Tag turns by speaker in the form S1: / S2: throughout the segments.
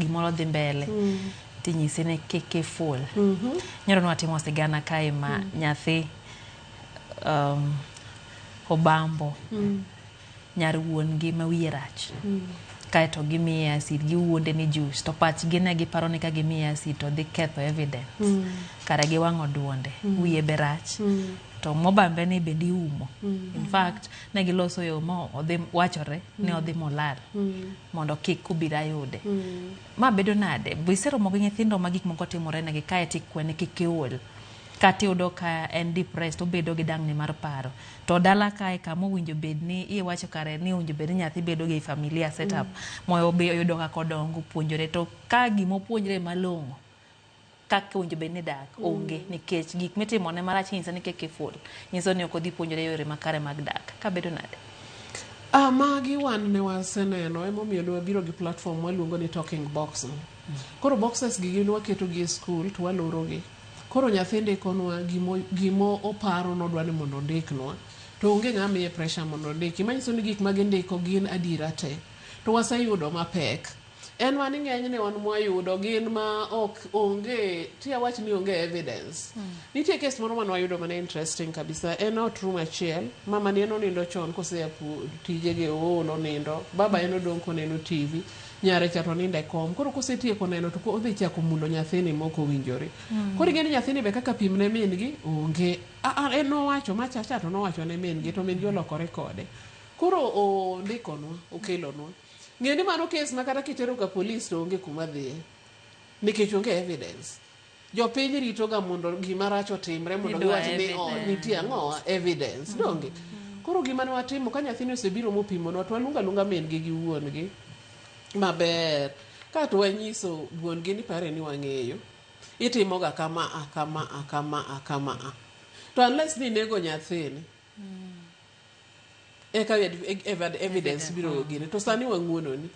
S1: gimoro dhi mbele tinyisi ni kik iful. Nyoro nwatimo sigana kae ma nyathi obambo nyar wuon gi ma wiye rach. Kaeto gimiye acid, giwuonde ni juice, to pachgi ne giparo ni ka gimiye acid to dhi ketho evidence. Kare giwang'o duonde, wiye be rach. To mobambe ni bende iumo. In fact, ne giloso yo ma odhi wachore ni odhi molal mondo kik obila yude. Ma bedo nade? Be iseromo gi nyithindo ma gik moko timore negi kaeto ikwe ni kik iul. Kata iyudo ka en depressed, obedo gi dangni mar paro. To dala kae kama owinjo bed ni iwacho kare ni owinjo bed ni nyathi bedo gi familia setup mo obe oyudo kaka odongo opuonjore to ka gima opuonjre malong'o kaka owinjo bed ni dak onge nikech gik mitimone marach inyise ni kik iful nyiso ni ok odhi puonjore yore makare mag dak ka bedo nade?
S2: Ah, magi wan ne waseneno emomiyo ne wabiro gi platform waluongo ni talking box. Koro boxes gi gin waketo gi e school to waloro gi. Koro nyathi ndikonwa gimo oparo nodwa ni mondo ondiknwa to onge ng'ama miye pressure mondo ondiki. Manyiso ni gik ma gindiko gin adiera te. To waseyudo mapek. En ma ni ng'enyne wan mwayudo gin ma ok onge ti awach ni onge evidence. Nitie case moro mane wayudo mane interesting kabisa. En ot room achiel, mama ni en onindo chon kosea tijege ool onindo. Baba en odong' koneno TV, nyare cha to nindo e kom. Koro kosetieko neno to odhi chako mulo nyathini mok owinjore. Koro ing'e ni nyathini be kaka pim ne min gi onge. En nowacho macha cha to nowacho ne min gi to min gi olokore kode. Koro ondikonwa, okelonwa. Ng'e ni mano case ma kata kitero ka police to onge kuma dhiye. Nikech onge evidence. Jopiny rito ga mondo gima rach otimre mondo
S1: Idwa
S2: giwach ni oh,
S1: evidence.
S2: nitie ang'o evidence. Donge? Koro gima ne watimo ka nyathini osebiro mopimonwa to waluongo aluonga min gi gi wuon gi maber. Kato wanyiso wuon gi ni pare ni wang'eyo. Itimo ga kama a kama a kama a kama a. To unless ni inego nyathini, eka evidence biro gine. To sani wang'uononi.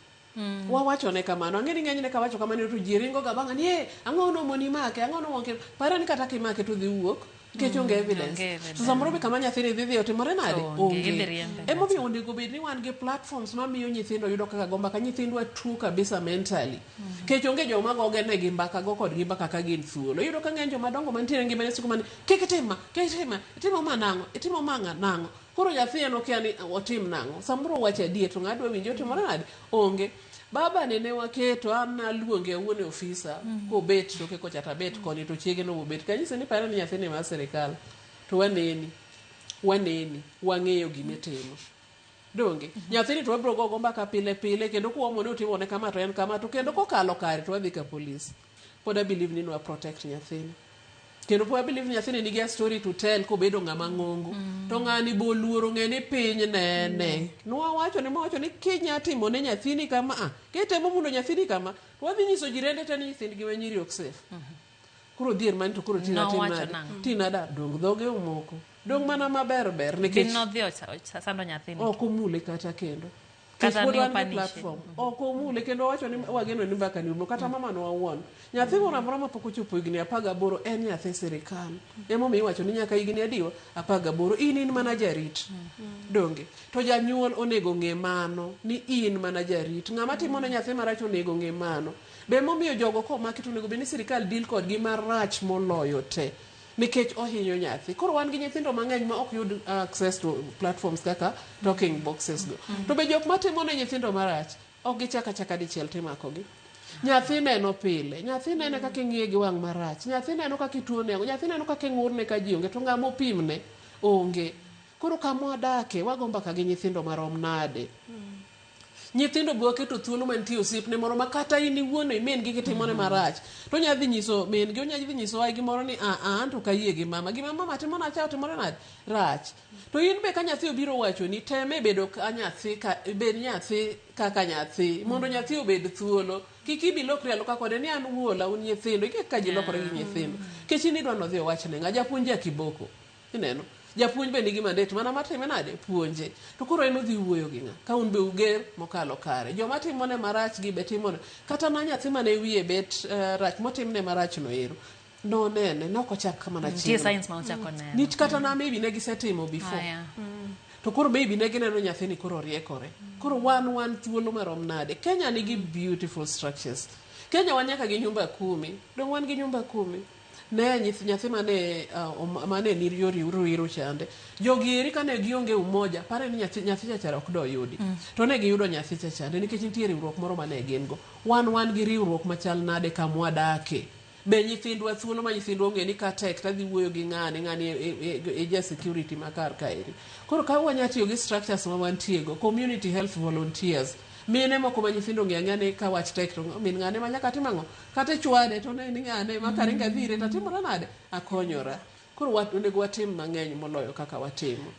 S2: Wawachone kamano. Ang'e ni ng'enyne kawacho kamano to ji ringo ga bang'a ni eh, ang'o nomoni make, ang'o nomoni Pare ni kata kimake to dhi wuok nikech onge evidence.
S1: Onge
S2: To samoro be kama nyathini dhi dhi otimore nade?
S1: Onge, idhi riembe.
S2: Emomiyo onego bed ni wan gi platforms mamiyo nyithindo yudo kaka go mbaka. Nyithindwa tuo kabisa mentally. Nikech onge joma goge negi mbaka go kodgi mbaka ka gin thuolo. Iyudo ka ng'eny joma dongo mantiere e ngimane siko mana kik itim ma, kik itim ma, itimo ma nang'o, itimo ma nang'o. Koro nyathi en okia ni otim nang'o. Samoro owacho adier to ng'a dwa winje otimore nade? Onge. Baba ni ne waketo an naluonge awuon e ofisa kobet toke kocha tabet koni to chiege nobet. Kanyise ni pare ni nyathini mar sirikal to waneni, waneni, wang'eyo gimitimo. Donge? Nyathini to wabiro gogo mbaka pile pile kendo kuomo ni otimone kama to en kama to kendo kokalo kare to wadhi ka police. Pod I believe ni nwa protect nyathini. Kendo pod I believe ni nyathini nigi a story to tell kobedo ng'ama ng'ongo. To ng'ani bo luoro ng'e ni piny nene. Nwawacho ne mwawacho ni kinya timo ne nyathini kama a, kitemo mulo nyathini kama, to wadhi nyiso jirende te ni nyithindgi ma nyiri ok safe. Koro dhier mani to koro tina tim
S1: Nowacho
S2: nade?
S1: nang'o?
S2: Tina da dong dhoge omoko. Dong mana maber ber
S1: Bin
S2: nikech
S1: nodhi sando nyathini.
S2: ok omule kata kendo.
S1: Kata
S2: Nikech pod
S1: ni
S2: wan gi
S1: opanishe.
S2: platform. Ok omule kendo wacho ni wageno ni mbaka ni orumo kata mama no wawuon. Nyathi moro amora mapok ochopo higni 18 en nyathi sirikal. Emomiyo iwacho ni nyaka higni adiwa? 18. In mana jarit. Donge? To janyuol onego ng'e mano ni in mana jarit. Ng'ama timo ne nyathi marach onego ng'e mano. Be emomiyo jogo komaki to onego bed ni sirikal deal kodgi marach moloyo te. Nikech ohinyo nyathi. Koro wan gi nyithindo mang'eny ma ok yud access to platforms kaka talking boxes go. To be jok matimo ne nyithindo marach, ok gichak achaka dichiel timako gi. Nyathi neno pile, nyathi neno kaka ing'iye gi wang' marach, nyathi neno kaka ituone, nyathi neno kaka ing'urne ka ji onge, to ng'ama opimne onge. Koro kama wadake, wago mbaka gi nyithindo marom nade? Nyithindo be waketo thuolo mantie osiepne moro ma kata in iwuon min gi kitimone marach to onya dhi nyiso min gi onya dhi nyiso waygi moro ni a a anto ok ayie gi mama gima mama timona cha otimore nade rach to in be ka nyathi obiro wachoni teme bedo ka nyathi ka bed nyathi kaka nyathi mondo nyathi obed thuolo kik ibi lokri aloka kode ni an wuola un nyithindo ikia kaka ji lokore gi nyithindo kech in idwa nodhi owachne ng'a japuonj ja kiboko Ineno? Japuonj be nigi mandate mana mar time nade? Puonje. To koro en odhi wuoyo gi ng'a? Ka un be uger mokalo kare. Joma timone marach gi be timone. Kata na nyathi mane wiye bet rach motimne marach no ero. Nonene, ne ok ochak mana
S1: Nitie
S2: chieng'no.
S1: signs ma ochako neno.
S2: Nit kata na maybe ne gisetimo before.
S1: Aya.
S2: To koro maybe ne gineno nyathini koro oriekore. Koro wan thuolo marom nade? Kenya nigi beautiful structures. Kenya wan nyaka gi nyumba kumi. Dong wan gi nyumba kumi. Ne nyathi mane mane ni Ruiru chande. Jogi eri kane gionge umoja, pare ni nyathi chachara ok doyudi. To ne giyudo nyathi chachande nikech nitie riwruok moro mane gin go. Wan gi riwruok machal nade kamwadake? Be nyithindwa thuolo ma nyithindwa ong'e ni ka tek tadhi wuoyo gi ng'ani, ng'ani e ja security ma kar kaeri. Koro ka wanya tiyo gi structures ma wantie go, community health volunteers, mine moko ma nyithindo ong'eyo ang'eya ni ka wach tek to min ng'ane ma nyaka tim ang'o? Kata chwade to ne ni ng'ane ma karinga adhi ire tatimora nade? Akonyora. Koro onego watim mang'eny moloyo kaka watimo.